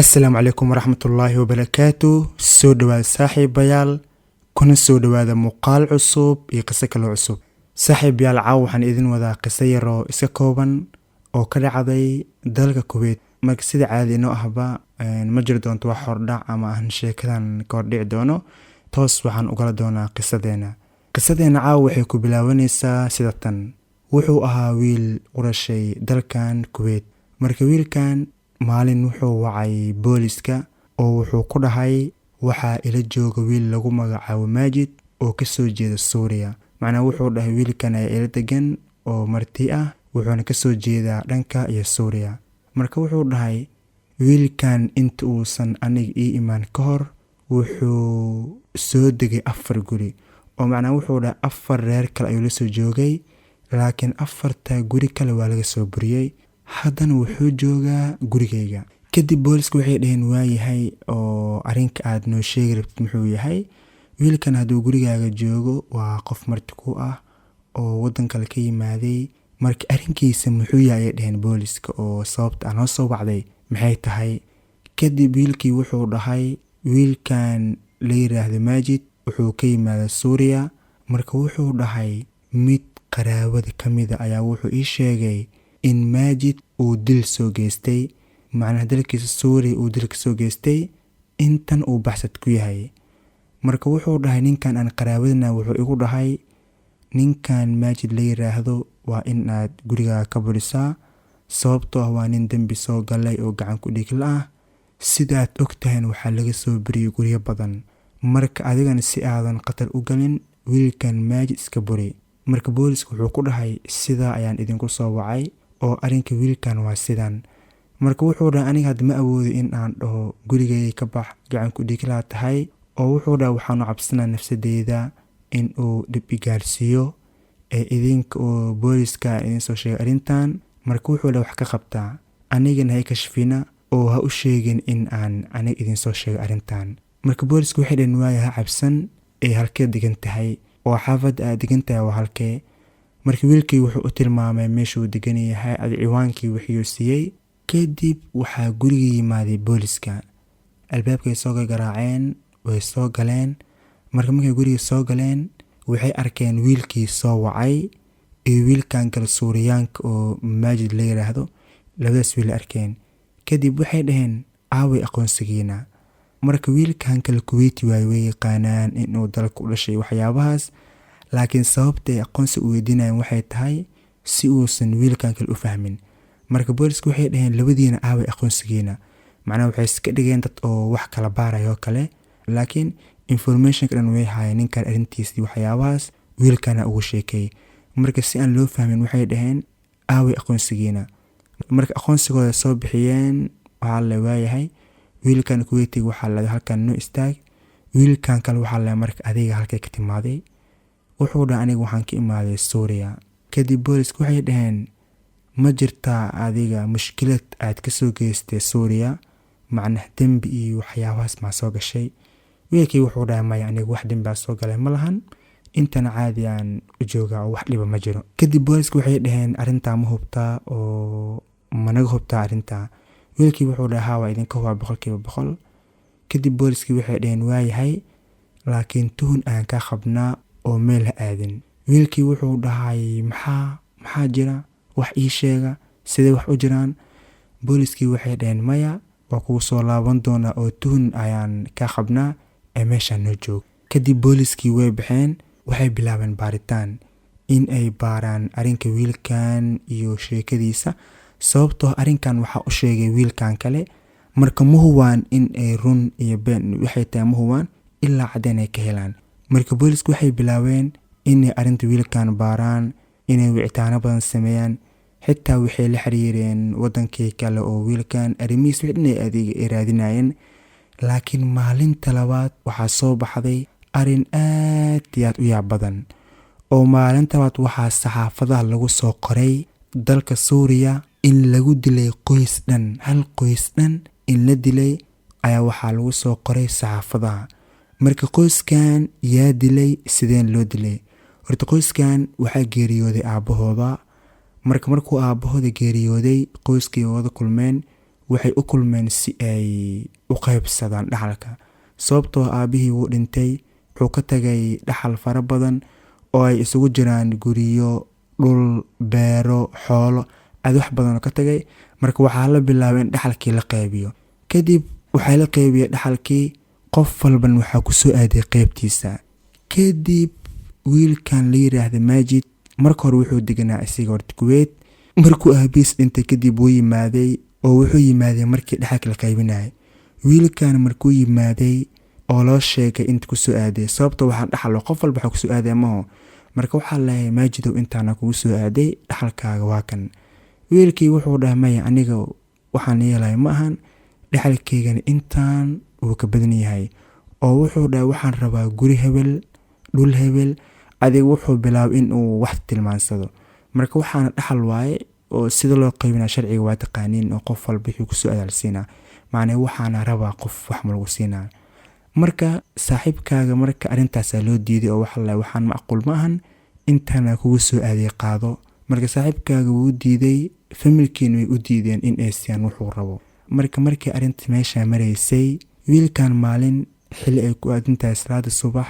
Asalaamu calaykum waraxmatullaahi wabarakaatu. Soo dhawaada saaxiibayaal, kuna soo dhawaada muuqaal cusub iyo qiso kale cusub. Saaxiibayaal, caaw waxaan idin wadaa qiso yar oo iska kooban oo ka dhacday dalka Kuwait. Marka sida caadi inoo ahba, ma jiri doonto wax hordhac ama aan sheekadan ka hordhici doono. Toos waxaan ugala doonaa qisadeena. Qisadeena caaw waxay ku bilaabanaysaa sida tan. Wuxuu ahaa wiil u dhashay dalkan Kuwait. Marka wiilkan maalin wuxuu wacay booliska oo wuxuu ku dhahay, "Waxaa ila jooga wiil lagu magacaabo Maajid oo kasoo jeeda Suuriya." Macnaa wuxuu dhahay, "Wiilkan ayaa ila degan oo marti ah, wuxuuna kasoo jeedaa dhanka iyo Suuriya." Marka wuxuu dhahay, wiilkan inta uusan aniga ii imaan ka hor wuxuu soo degay afar guri, oo macnaa wuxuu dhahay afar reer kale ayuu la soo joogay, laakiin afarta guri kale waa laga soo buriyey, haddana wuxuu joogaa gurigayga. Kadib booliska waxay dhaheen, "Waayahay, oo arrinka aad noo sheegi rabtid muxuu yahay? Wiilkan hadduu gurigaaga joogo waa qof marti ku ah oo waddan kale ka yimaaday, marka arrinkiisa muxuu yahay?" ayay dhaheen booliska, "oo sababta aa noo soo wacday maxay tahay?" Kadib wiilkii wuxuu dhahay, wiilkan la yiraahdo Maajid wuxuu ka yimaadaa Suuriya. Marka wuxuu dhahay, mid qaraabada ka mida ayaa wuxuu ii sheegay in Maajid uu dil soo geystay, macnaha dalkiisa Suuriya uu dil ka soo geystay, intan uu baxsad ku yahay. Marka wuxuu dhahay, ninkan aan qaraabadana wuxuu igu dhahay, "Ninkan Maajid la yiraahdo waa in aad gurigaaga ka burisaa, sababtoo ah waa nin dembi soo galay oo gacan ku dhigla ah. Sidaad og tahayna waxaa laga soo buriyey guryo badan. Marka adigana si aadan khatar u galin, wiilkan Maajid iska buri." Marka booliska wuxuu ku dhahay, "Sidaa ayaan idinku soo wacay oo arrinka wiilkan waa sidan." Marka wuxuu dhahay, "Aniga hadda ma awoodo in aan dhaho gurigayga ka bax, gacan ku dhiiglaa tahay," oo wuxuu dhahay, "waxaanu cabsanaa nafsadeyda in uu dhib i gaarsiiyo ee idinka oo booliska idin soo sheegay arrintan." Marka wuxuu dhahay, "Wax ka qabtaa, anigana ha kashfina oo ha u sheegin in aan aniga idin soo sheegay arrintan." Marka booliska waxay dhaheen, "Waaya, ha cabsan, ee halkee degan tahay oo xaafadda aad degan tahay waa halkee?" Marka wiilkii wuxuu u tilmaamay meeshuu degan yahay, adi ciwaankii wixii siiyey. Kadib waxaa guriga yimaaday booliska. Albaabkay soo garaaceen, way soo galeen. Marka markay guriga soo galeen, waxay arkeen wiilkii soo wacay iyo wiilkan kale Suuriyaanka oo Maajid la yiraahdo. Labadaas wiil arkeen. Kadib waxay dhaheen, "Aaway aqoonsigiina?" Marka wiilkan kale Kuweyti waay, way yaqaanaan inuu dalka u dhashay waxyaabahaas, laakiin sababta ay aqoonsi u weydiinayaan waxay tahay si uusan wiilkan kale u fahmin. Marka booliska waxay dhaheen, "Labadiina aaway aqoonsigiina?" Macnaha waxay iska dhigeen dad oo wax kala baarayo kale, laakiin informationka dhan way haayeen. Ninkan arrintiisii waxyaabahaas wiilkana ugu sheekeeyey. Marka si aan loo fahmin waxay dhaheen, "Aaway aqoonsigiina?" Marka aqoonsigooda soo bixiyeen. Waxaa la waayahay, wiilkan Kuweytiga waxaa la halkan noo istaag. Wiilkan kale waxaa la, "Marka adiga halkay ka timaaday?" Wuxuu dhahay, "Aniga waxaan ka imaaday Suuriya." Kadib booliska waxay dhaheen, "Ma jirtaa adiga mushkilad aad kasoo geystay Suuriya, macnah dembi iyo waxyaabahaas maa soo gashay?" Wiilkii wuxuu dhahay, "Maya, aniga wax dembaa soo galay ma lahan, intana caadi aan u joogaa oo wax dhiba ma jiro." Kadib booliska waxay dhaheen, "Arrintaa ma hubtaa oo managa hubtaa arrintaa?" Wiilkii wuxuu dhahay, "Haa, waa idinka hubaa 100%." Kadib booliskii waxay dhaheen, "Waayahay, laakiin tuhun aan kaa qabnaa oo meel ha aadin." Wiilkii wuxuu dhahay, Maxaa jira? Wax ii sheega, sidee wax u jiraan?" Booliskii waxay dhaheen, "Maya, waa kugu soo laaban doonaa oo tuhun ayaan kaa qabnaa ee meeshaan noo joog." Kadib booliskii way baxeen. Waxay bilaabeen baaritaan in ay baaraan arrinka wiilkan iyo sheekadiisa, sababtoo arrinkan waxaa u sheegay wiilkan kale. Marka ma hubaan in ay run iyo been waxay tahay, ma hubaan ilaa caddeyn ay ka helaan. Marka boolisku waxay bilaabeen inay arrinta wiilkan baaraan, inay wicitaano badan sameeyaan. Xitaa waxay la xiriireen wadankii kale oo wiilkan arrimihiis wixii dhan ay adeega ay raadinayeen. Laakiin maalinta labaad waxaa soo baxday arrin aad iyo aad u yaab badan, oo maalinta labaad waxaa saxaafadaha lagu soo qoray dalka Suuriya in lagu dilay qoys dhan. Hal qoys dhan in la dilay ayaa waxaa lagu soo qoray saxaafadaha. Marka qoyskan yaa dilay? Sideen loo dilay? Horta qoyskan waxaa geeriyooday aabbahooda. Marka markuu aabbahooda geeriyooday, qoyskii wada kulmeen. Waxay u kulmeen si ay u qaybsadaan dhaxalka, sababtoo aabihii wuu dhintay. Wuxuu ka tagay dhaxal fara badan oo ay isugu jiraan guryo, dhul, beero, xoolo, aad wax badan oo ka tagay. Marka waxaa la bilaabay in dhaxalkii la qaybiyo. Kadib waxaa la qaybiyey dhaxalkii, qof walban waxaa ku soo aaday qaybtiisa. Kadib wiilkan la yiraahda Maajid marka hore wuxuu deganaa isaga horta Kuwait. Markuu aabihiis dhintay kadib wuu yimaaday, oo wuxuu yimaaday markii dhaxalka la qaybinayay. Wiilkan markuu yimaaday oo loo sheegay inta kusoo aaday, sababta waxaan dhaxal qof walba waxaa kusoo aaday maho. Marka waxaa lahay, "Maajidow, intaana kugu soo aaday, dhaxalkaaga waa kan." Wiilkii wuxuu dhahay, "Maya, aniga waxaan yeelaya ma ahan, dhaxalkeygana intaan wuu ka badan yahay." Oo wuxuu dhahay, "Waxaan rabaa guri hebel, dhul hebel." Adiga wuxuu bilaabay in uu wax tilmaansado. Marka waxaana dhaxal waaye oo sida loo qaybinaa sharciga waa taqaaniin, oo qof walba wixii kusoo adaalsiinaa macnaa waxaana rabaa qof wax ma lagu siinaa. Marka saaxiibkaaga marka arrintaasaa loo diiday, oo waxa la waxaan macquul ma ahan, intaana kugu soo aaday, qaado. Marka saaxiibkaaga wuu diiday, familkiina way u diideen in ay siiyaan wuxuu rabo. Marka markii arrinta meesha maraysay, wiilkan maalin xilli ay ku aadan tahay salaada subax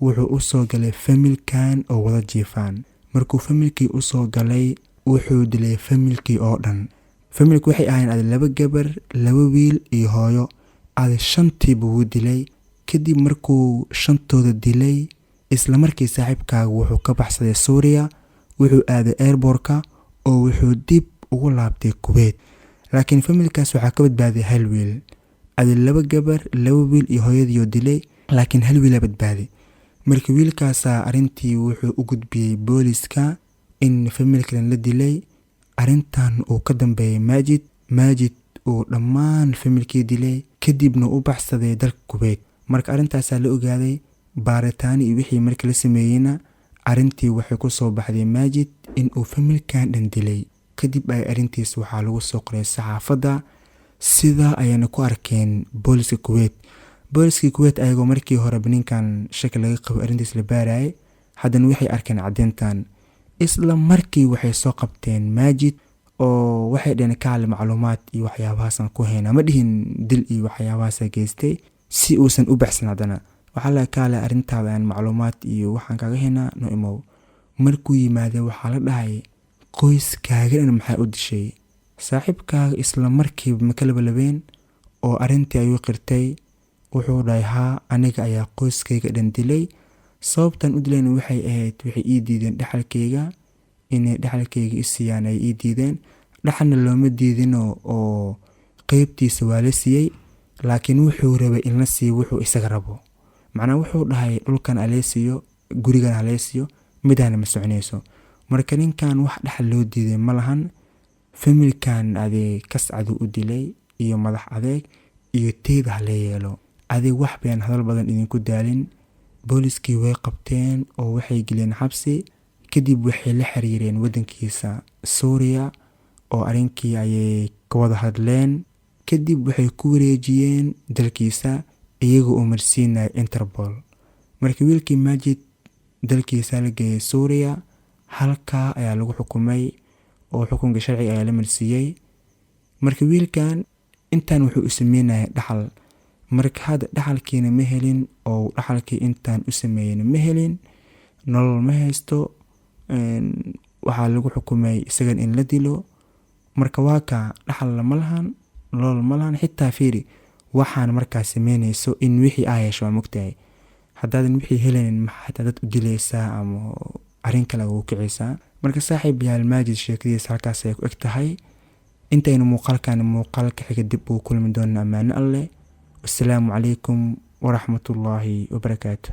wuxuu u soo galay familkan oo wada jiifaan. Markuu familkii usoo galay, wuxuu dilay familkii oo dhan. Familku waxay ahaayeen ada laba gabar, laba wiil iyo hooyo. Ada shantiiba wuu dilay. Kadib markuu shantooda dilay, isla markii saaxiibkaaga wuxuu ka baxsaday Suuriya, wuxuu aaday airportka oo wuxuu dib ugu laabtay Kuwait. Laakiin familkaas waxaa ka badbaaday hal wiil. Adi laba gabar, laba wiil iyo hooyadiioo dilay, laakiin hal wiilaa badbaaday. Marka wiilkaasaa arrintii wuxuu u gudbiyey booliska in familkan la dilay, arrintan uu ka dambeeyay Maajid, Maajid uu dhammaan familkii dilay, kadibna u baxsaday dalka Kuwait. Marka arrintaasaa la ogaaday, baaritaani iyo wixii markii la sameeyeyna, arrintii waxay ku soo baxday Maajid in uu familkan dhan dilay. Kadib ay arrintiis waxaa lagu soo qoray saxaafadda, sidaa ayayna ku arkeen booliska Kuwait. Booliskii Kuwait ayagoo markii horeba ninkan shaki laga qabo, arrintiis la baarayay, haddana waxay arkeen caddeyntan. Isla markii waxay soo qabteen Maajid oo waxay dheheen, "Kaali, macluumaad iyo waxyaabahaasaan ku haynaa." Ma dhihin dil iyo waxyaabahaasa geystay, si uusan u baxsan. Haddana waxaa laga, "Kaale, arrintaada aan macluumaad iyo waxaan kaga haynaa, no imow." Markuu yimaadee waxaa la dhahay, "Qoyskaaga dhan maxaa u dishay?" Saaxiibkaaga isla markiiba ma kala balabeen oo arrintii ayuu qirtay. Wuxuu dhahay, "Haa, aniga ayaa qoyskayga dhan dilay. Sababtan u dilayna waxay ahayd waxay ii diideen dhaxalkayga, inay dhaxalkayga i siiyaan ay ii diideen." Dhaxalna looma diidino oo qeybtiisa waa la siiyey, laakiin wuxuu rabay in la siiyo wuxuu isaga rabo. Macnaa wuxuu dhahay, "Dhulkan halee siiyo, gurigan halee siiyo, midaana ma soconayso." Marka ninkan wax dhaxal loo diiday ma lahan. Familkan adee kascaduu u dilay iyo madax adeeg iyo teyda halee yeelo. Adig wax bayaan hadal badan idinku daalin. Booliskii way qabteen oo waxay geliyeen xabsi. Kadib waxay la xiriireen waddankiisa Suuriya oo arrinkii ayay ka wada hadleen. Kadib waxay ku wareejiyeen dalkiisa iyagoo u marsiinaya Interpol. Marka wiilkii Maajid dalkiisa la geeyay Suuriya, halkaa ayaa lagu xukumay oo xukunka sharciga ayaa la marsiiyey. Marka wiilkan intan wuxuu u sameynaya dhaxal. Marka hadda dhaxalkiina ma helin, oo dhaxalkii intaan u sameeyeyna ma helin, nolol ma haysto. Waxaa lagu xukumay isagan in la dilo. Marka waa kaa, dhaxal ma lahan, nolol ma lahan. Xitaa fiiri, waxaan markaa sameynayso in wixii aa hesho waa mogtahay. Haddaadan wixii helaynin, maxaa xitaa dad u dilaysaa ama arrin kale ugu kicaysaa? Marka saaxiib yaal, Maajid sheekadiisa halkaas ay ku eg tahay. Intaynu muuqaalkan muuqaalka xiga dib uu kulmi doona, ammaano alleh. Wasalaamu calaykum waraxmatullaahi wabarakaatu.